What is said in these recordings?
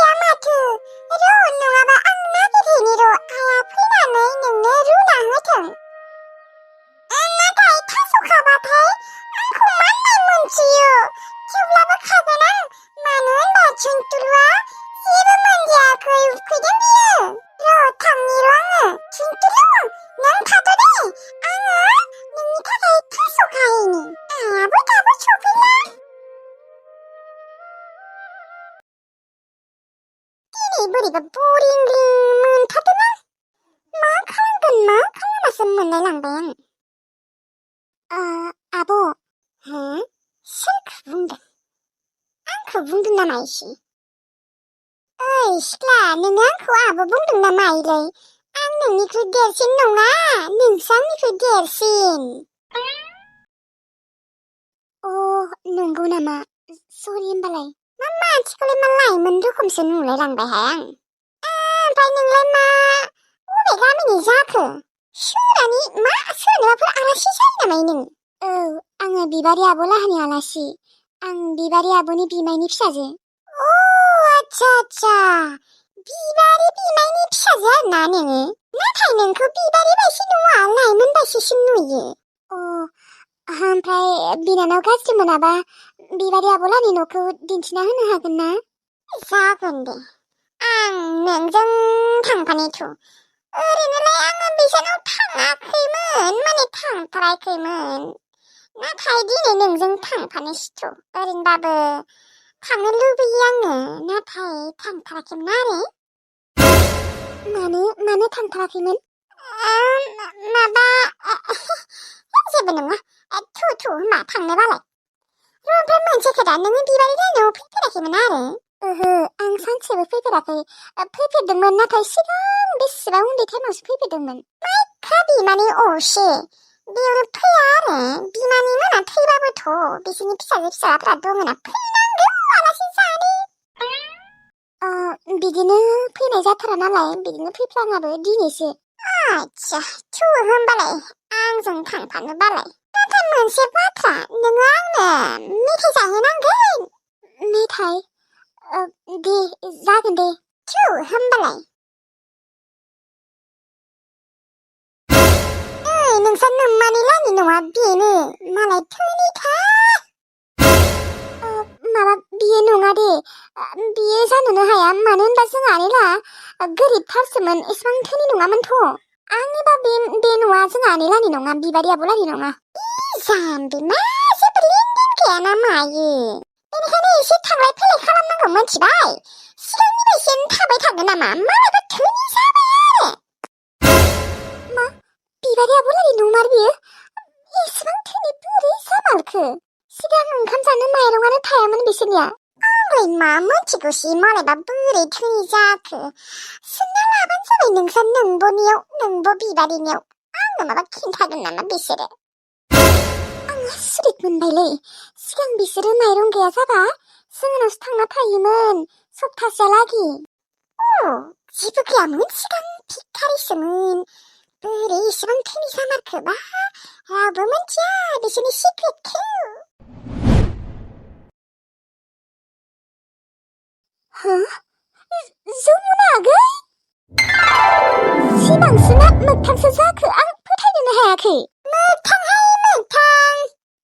फैया माथो र' नङाबा आं नागिरहैनि र' आइया फैनानै नोंनो रुना होथों नाथाय थास'खाबाथाय आंखौ माननाय मोनसोयो थेवब्लाबो खागोन आं मानो होनबा झुन्थुलुआ जेबो मोनजायाखै उखैदों बियो र' थांनि र' आङो झुन्थुलु नों थाथ' दे आङो नोंनि थाखाय थास' खाहैनि आइयाबो दाबो सफैला दिनै बोरैबा बरिंलिं मोनथारदों आं मा खालामासो मोनलाय लांबाय आं आब' हो सोरखौ बुंदों आंखौ बुंदों नामा इसे ओइ सिख्ला नोङो आंखौ आब' बुंदों नामा इलाय आं नोंनिख्रुइ देरसिन नङा नोंसो आंनिख्रुइ देरसिन नंगौ नामा सरि होमबालाय मा मानसिखौलाय मा लाइमोन रोखोमसो नुलाय लांबायहाय आं ओमफ्राय नोंलाय मा अबे गामिनि जाखो सोरानि मा सोरनोबाफोर आलासि जायो नामा नों औ आङो बिबारि आब' लाहानि आलासि आं बिबारि आब'नि बिमायनि फिसाजो आच्छा बिबारि बिमायनि फिसाजो आरोना नोङो नाथाय नोंखौ बिबारि बायसो नुवा लाइमोन बायसोसो नुयो ओमफ्राय बिनानाव गाज्रि मोनाबा बिबारि आब'लानि न'खौ दिन्थिना होनो हागोन ना जागोन दे आं नोंजों थांफानिथ' ओरैनोलाय आङो बिसानाव थाङाखैमोन माने थांथाराखैमोन नाथाय दिनै नोंजों थांफानोसैथ' ओरैनोबाबो थांनो लुबैयो आङो नाथाय थांथाराखैमोन आरो मानो थांथाराखैमोन माबा जेबो नङा थु मा थांनोबालाय ओमफ्राय मोनसे खोथा नोङो बिबारि लायनायाव फैफेराखैमोन आरो ओहो आं सानसेबो फैफेराखै फैफेरदोंमोन नाथाय सिगां बेसेबा उन्दै टाइमावसो फैफेरदोंमोन माइखा बिमानि असे बेयावनो फैया आरो बिमानि मोना थैबाबोथ' बिसोरनि फिसाजो-फिसाज्लाफोरा दङना फैनांगौ आलासि जानो बिदिनो फैनाय जाथारा नालाय बिदिनो फैफ्लाङाबो दिनैसो आच्छा थु होमबालाय आंजों थांफानोबालाय नाथाय मोनसे बाथ्रा नोङो आंनो मेथाइ जाहोनांगोन मेथाइ दे जागोन दे थु होमबालाय नोंसा नोम्मानि लानि नङा बेनो मालाय धोनिखा माबा बियो नङा दे बियो जानोनो हाया मानो होनबा जोंहानिला गोरिबथारसोमोन एसेबां धोनि नङामोनथ' आंनिबा बे न'आ जोंहानि लानि नङा बिबारि आब'लानि नङा जाम्बि मा जेबो लेनदेनखाया ना मायो बेनिखायनो एसे थांलाय फैलाय खालामनांगौ मोनथिबाय सिगांनि बायदिनो थाबाय थागोन नामा मालायबा धोनि जाबाय आरो मा बिबारि आब'लानि नंमार बियो एसेबां धोनि बोरै जामारखो सिगां ओंखाम जानो माइरंआनो थायामोन बिसोरनिया आंलाय मा मोनथिगौसि मालायबा बोरै धोनि जाखो सोंना लाबानो जाबाय नोंसा नोंब' बिबारिनियाव आंनो माबा खिन्थागोन नामा बिसोरो आं आसरित मोनबायलै सिगां बिसोरो माइरं गैया जाबा जोंनावसो थांना थायोमोन सप्तासेहालागि जेबो गैयामोन सिगां भिखारिसोमोन बोरै एसेबां धोनि जामारखोबा रावबो मिथिया बिसोरनि सिक्रेटखौ जमुना आगै सिमांसोना मोगथांसो जाखो आं फोथायनोनो हायाखै मोगथां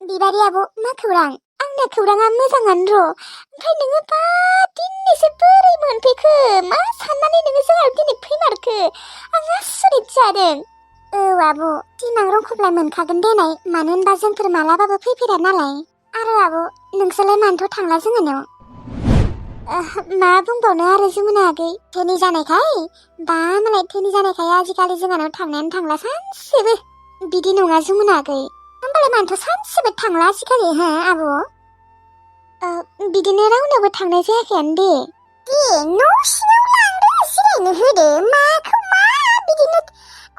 बिबारि आब' मा खौरां आंना खौराङा मोजाङानो र' ओमफ्राय नोङो बा दिनैसो बोरै मोनफैखो मा साननानै नोङो जोंनाव दिनै फैमारखो आं आसरित जादों आब' दिमाग रंखब्लाय मोनखागोन देनाय मानो होनबा जोंफोर मालाबाबो फैफेरा नालाय आरो आब' नोंसोरलाय मानोथ' थांला जोंहानाव मा बुंबावनो आरो जमुना आगै धोनि जानायखाय आजिखालि जोंहानाव थांनायानो थांला सानसेबो बिदि नङा जमुना आगै होमबालाय मानोथ' सानसेबो थांला आजिखालि आब' बिदिनो रावनावबो थांनाय जायाखैयानो दे न' सिङाव लांदो जिरायनो होदो माखौ मा बिदिनो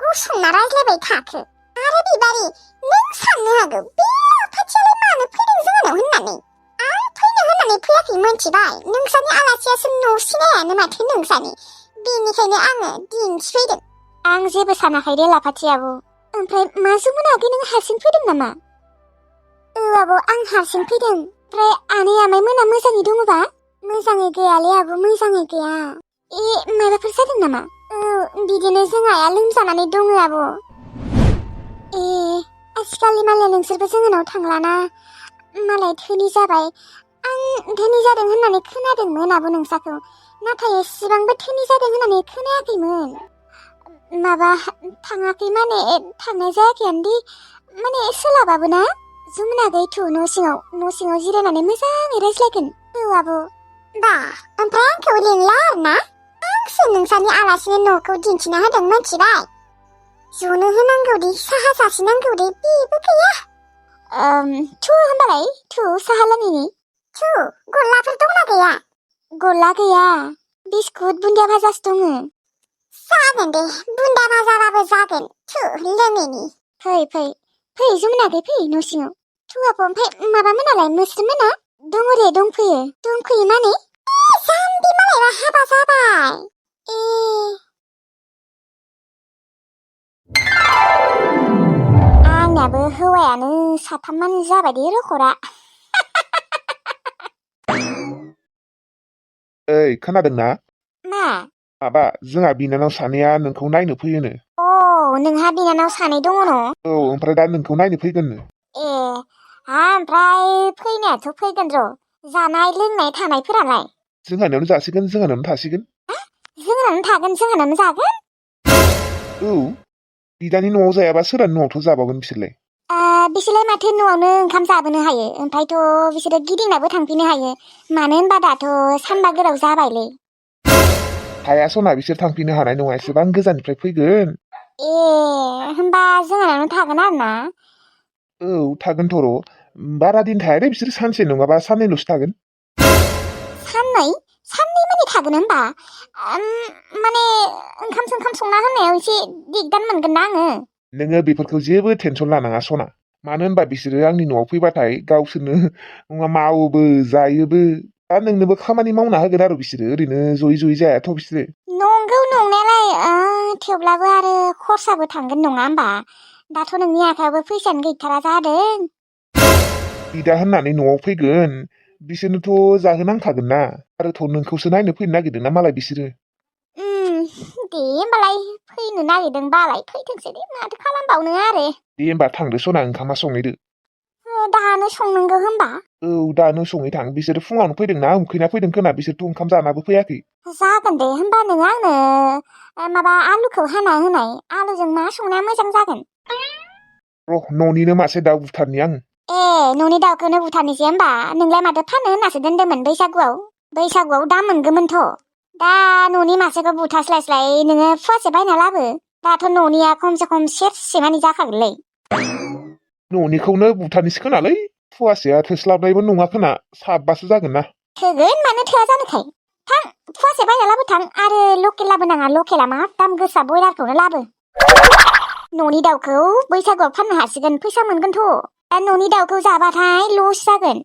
गसंना रायज्लायबाय थाखो आरो बिबारि नों साननो हागौ बे आफाथियालाय मानो फैदों जोंनाव होननानै आं फैनो होननानै फैयाखै मोनथिबाय नोंसानि आलासियासो न' सिनायानो माथो नोंसानि बेनिखायनो आङो दिन्थिफैदों आं जेबो सानाखै दे लाफाथि आब' ओमफ्राय मा जमुना आगै नों हारसिं फैदों नामा आब' आं हारसिं फैदों ओमफ्राय आनै आमाइ मोना मोजाङै दङबा मोजाङै गैयालै आब' मोजाङै गैया माबाफोर जादों नामा बिदिनो जों आइया लोमजानानै दङ आब' आजिखालि मालाय नोंसोरबो जोंनाव थांलाना मालाय धोनि जाबाय आं धोनि जादों होननानै खोनादोंमोन आब' नोंसाखौ नाथाय एसेबांबो धोनि जादों होननानै खोनायाखैमोन माबा थाङाखै माने थांनाय जायाखैआनोदि माने सोलाबाबो ना जमुना गैथु न' सिङाव जिरायनानै मोजाङै रायज्लायगोन आब' दा ओमफ्राय आंखौ लिंला आरोना आंसो नोंसानि आलासिनो न'खौ दिन्थिना होदों मिथिबाय जनो होनांगौदि साहा जासिनांगौदि बेबो गैया थु होनबालाय थु साहा लोङैनि थु गल्लाफोर दंना गैया गल्ला गैया बिस्कुट बुन्दिया भाजासो दङ जागोन दे बुन्दा भाजाबाबो जागोन थु लोङैनि फै जमुनाखै फै न' सिङाव थु आब' ओमफ्राय माबामोनालाय मोस्रोमोना दङ रे दंफैयो माने जाम्बि मालायबा हाबा जाबाय आंनाबो हौवायानो साथामानो जाबाय दे रखरा ओइ खोनादोंना मा माबा जोंहा बिनानाव सानैया नोंखौ नायनो फैयोनो नोंहा बिनानाव सानै दङ न' औ ओमफ्राय दा नोंखौ नायनो फैगोननो ओमफ्राय फैनायाथ' फैगोन र' जानाय लोंनाय थानायफोरालाय जोंहानावनो जासिगोन जोंहानावनो थासिगोन जोंहानावनो थागोन जोंहानावनो जागोन औ बिदानि न'आव जायाबा सोरहानि न'आवथ' जाबावगोन बिसोरलाय बिसोरलाय माथो न'आवनो ओंखाम जाबोनो हायो ओमफ्रायथ' बिसोरो गिदिंनाबो थांफिननो हायो मानो होनबा दाथ' सानबा गोलाव जाबायलै हाया सना बिसोर थांफिननो हानाय नङा एसेबां गोजाननिफ्राय फैगोन होनबा जोंहानावनो थागोन आरो ना औ थागोनथ' र' बारा दिन थाया दे बिसोर सानसे नङाबा साननैल'सो थागोन साननै माने थागोन होनबा माने ओंखाम संना होनायाव एसे दिगदार मोनगोन ना आङो नोङो बेफोरखौ जेबो टेनसन लानाङा सना मानो होनबा बिसोरो आंनि न'आव फैबाथाय गावसोरनो नङा मावोबो जायोबो दा नोंनोबो खामानि मावना होगोन आरो बिसोरो ओरैनो जयै जायाथ' बिसोरो नंगौ नंनायालाय थेवब्लाबो आरो खरसाबो थांगोन नङा होमबा दाथ' नोंनि आखायावबो फैसायानो गैथारा जादों बिदा होननानै न'आव फैगोन बिसोरनोथ' जाहोनांखागोन ना आरोथ' नोंखौसो नायनो फैनो नागिरदों ना मालाय बिसोरो दे होमबालाय फैनो नागिरदोंबालाय फैथोंसै दे माथो खालामबावनो आरो दे होमबा थांदो सना ओंखामा संहैदो दानो संनांगौ होमबा औ दानो सङै थां बिसोरो फुङावनो फैदोंना उखैना फैदों खोना बिसोरथ' ओंखाम जानाबो फैयाखै जागोन दे होमबा नोङो आंनो माबा आलुखौ हाना होनाय आलुजों मा संनाया मोजां जागोन र' न'निनो मासे दाउ बुथारनि आं न'नि दाउखौनो बुथारनोसै होमबा नोंलाय माथो फानो होननासो दोनदोंमोन बैसागुआव दा मोनगौमोनथ' दा न'नि मासेखौ बुथारस्लायस्लाय नोङो फुवासे बायना लाबो दाथ' न'निया खमसे खम सेरसे मानि जाखागोनलै न'निखौनो बुथारनोसै खोनालै फुवासेया थोस्लाबनायबो नङा खोना साबबासो जागोन ना थोगोन मानो थोआ जानोखाय थां फुवासे बायना लाबो थां आरो लकेल लाबोनाङा लकेला मा दाम गोसा बयलारखौनो लाबो न'नि दाउखौ बैसागुआव फाननो हासिगोन फैसा मोनगोनथ' दा न'नि दाउखौ जाबाथाय लस जागोन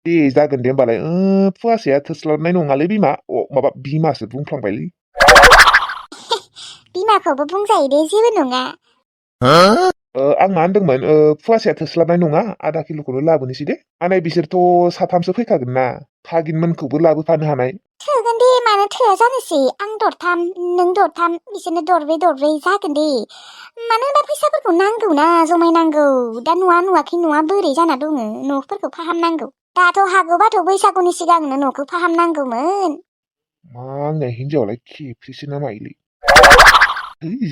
दे जागोन दे होमबालाय फुवासेया थोस्लाबनाय नङालै माबा बिमासो बुंफ्लांबायलै बिमाखौबो बुंजायो दे जेबो नङा आं मा होनदोंमोन फुवासेया थोस्लाबनाय नङा आधा किल'खौनो लाबोनोसै दे माने बिसोरथ' साथामसो फैखागोन ना भागिनमोनखौबो लाबोफानो हानाय थोगोन दे मानो थोआ जानोसै आं दरथाम नों दरथाम बिसोरनो दरब्रै जागोन दे मानो होनबा फैसाफोरखौ नांगौ ना जमायनांगौ दा नुवाखै न'आ बोरै जाना दङ न'फोरखौ फाहामनांगौ दाथ' हागौबाथ' बैसागुनि सिगांनो न'खौ फाहामनांगौमोन मा आंना हिनजावालाय खेफ्रिसो ना मायोलै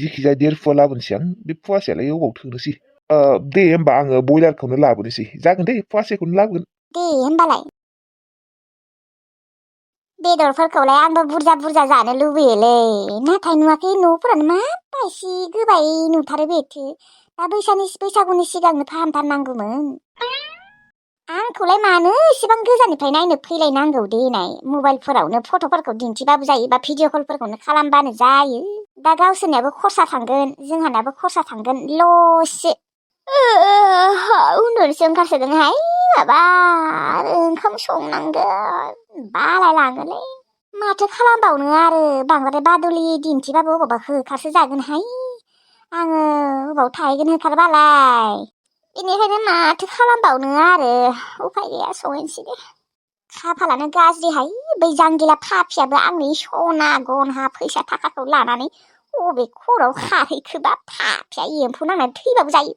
जिखिजाया 1.5 फुवा लाबोनोसै आं बे फुवासेयालाय अबाव थोनोसै दे होमबा आङो बयलारखौनो लाबोनोसै जागोन दे फुवासेखौनो लाबोगोन दे होमबालाय बेदरफोरखौलाय आंबो बुरजा जानो लुबैयोलै नाथाय नुवाखै न'फोरानो माबा एसे गोबाय नुथारो बेथो दा बैसागुनि सिगांनो फाहामथारनांगौमोन आंखौलाय मानो एसेबां गोजाननिफ्राय नायनो फैलायनांगौ देनाय मबाइलफोरावनो फट'फोरखौ दिन्थिबाबो जायो बा भिडिअ कलफोरखौनो खालामबानो जायो दा गावसोरनियाबो खरसा थांगोन जोंहानाबो खरसा थांगोन लससो उन्दुनोसो ओंखारसोदोंहाय माबा आरो ओंखाम संनांगोन बालाय लाङोलै माथो खालामबावनो आरो बांद्राय बादुलि दिन्थिबाबो अबावबा होखारसो जागोनहाय आङो अबाव थाहैगोन होखारबालाय बेनिखायनो माथो खालामबावनो आरो उफाय गैया संहैनोसै दे खाफालानो गाज्रिहाय बै जांगिला फाफियाबो आंनि सना गनहा फैसा थाखाखौ लानानै अबे खराव खाहैखोबा फाफिया एम्फौ नांनानै थैबाबो जायो